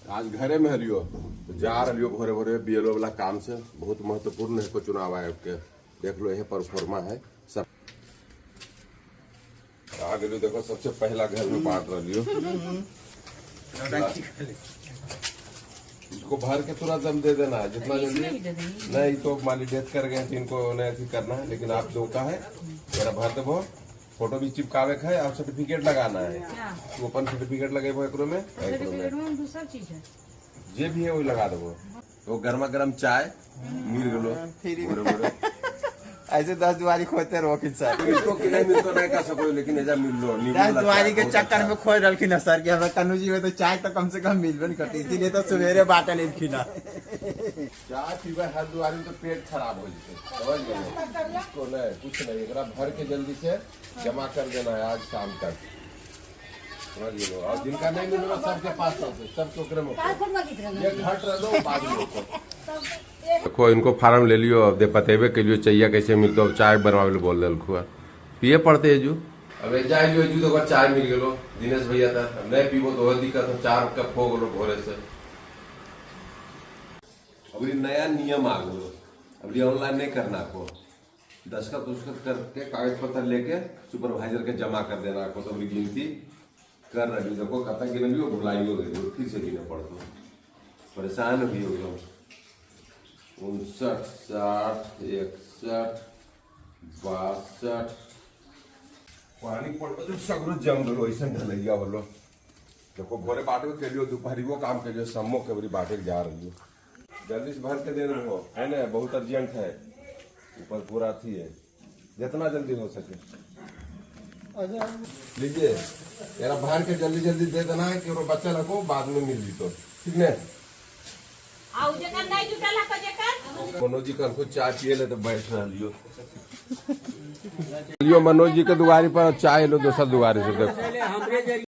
आज घरे में हलियो तो जा रहियो भोरे भोरे बीएलओ वाला काम से। बहुत महत्वपूर्ण है को चुनाव आयोग के, देख लो यह परफॉर्मा है सब। आ गेलियो देखो सबसे पहला घर में बांट रहियो। इसको भर के तुरंत दम दे देना है जितना जल्दी। नहीं तो माली डेथ कर गए तो इनको नहीं अथी करना है, लेकिन आप दो का है मेरा भर देबो, फोटो भी चिपकावे के है और सर्टिफिकेट लगाना है। तू अपन सर्टिफिकेट लगेबो एकरो में, एकरो में दूसरा चीज है जे भी है वही लगा देबो। तो गर्मा गर्म चाय मिल गलो फ्री में। भोरे भोरे। ऐसे 10 दुआरी खोजते रहो सर। इसको कि नहीं मिलतो नहीं कर सको, लेकिन एजा मिललो नींबू 10 वाला दुआरी चाय के बहुत चक्कर अच्छा। में खोज रखिन है सर कि हमरा कन्नू जी में तो चाय तो कम से कम मिलबे नहीं करती, इसीलिए तो सवेरे बाटल एलखिन है। चाय पीबे हर दुआरी में तो पेट खराब हो जैसे, समझ गए? इसको नहीं कुछ नहीं, एकरा भर के जल्दी से जमा कर देना है आज शाम तक, समझ गए? और जिनका नहीं मिल सबके पास सबसे सबके ओकरे में ये घट रहो बाद में ओकर। देखो इनको फार्म ले लियो, अब दे बतेबे के लिए चाहिए कैसे मिलतो, अब चाय बनवावे ले बोल देलखु है, पिए पड़ते एजू। अब जाए लियो एजू देखो चाय मिल गेलो दिनेश भैया था, अब नहीं पीबो तो और दिक्कत हो, 4 कप हो गेलो भोरे से। अब ये नया नियम आ गलो, अब ये ऑनलाइन नहीं करना को, दस्तखत उस्तखत करके कागज पत्र लेके सुपरवाइजर के जमा कर देना को। तो अभी गिनती कर रही देखो कत गिनलियो भुलाइयो गेलियो, फिर से गिने पड़तो, परेशान भी हो गलो। 59 60 61 62 पानी पड़तो सगरो जम गलो, ऐसा ढलैया होलो। देखो भोरे बाटे के लियो, दोपहरियो काम के लियो, सम्मो के बरी बाटे के जा रही हो, जल्दी से भर के दे दो है ना, बहुत अर्जेंट है, ऊपर पूरा अथी है, जितना जल्दी हो सके लीजिए यार भर के जल्दी जल्दी दे देना है कि वो बच्चा लोग को बाद में मिल जी तो ठीक ने। आ उ जेकर नहीं जुटल है जेकर मनोज जी कल को चाय पिए ले तो बैठ रहियो लियो मनोज जी के दुआरी पर चाय लो दोसर दुआरी से देखो।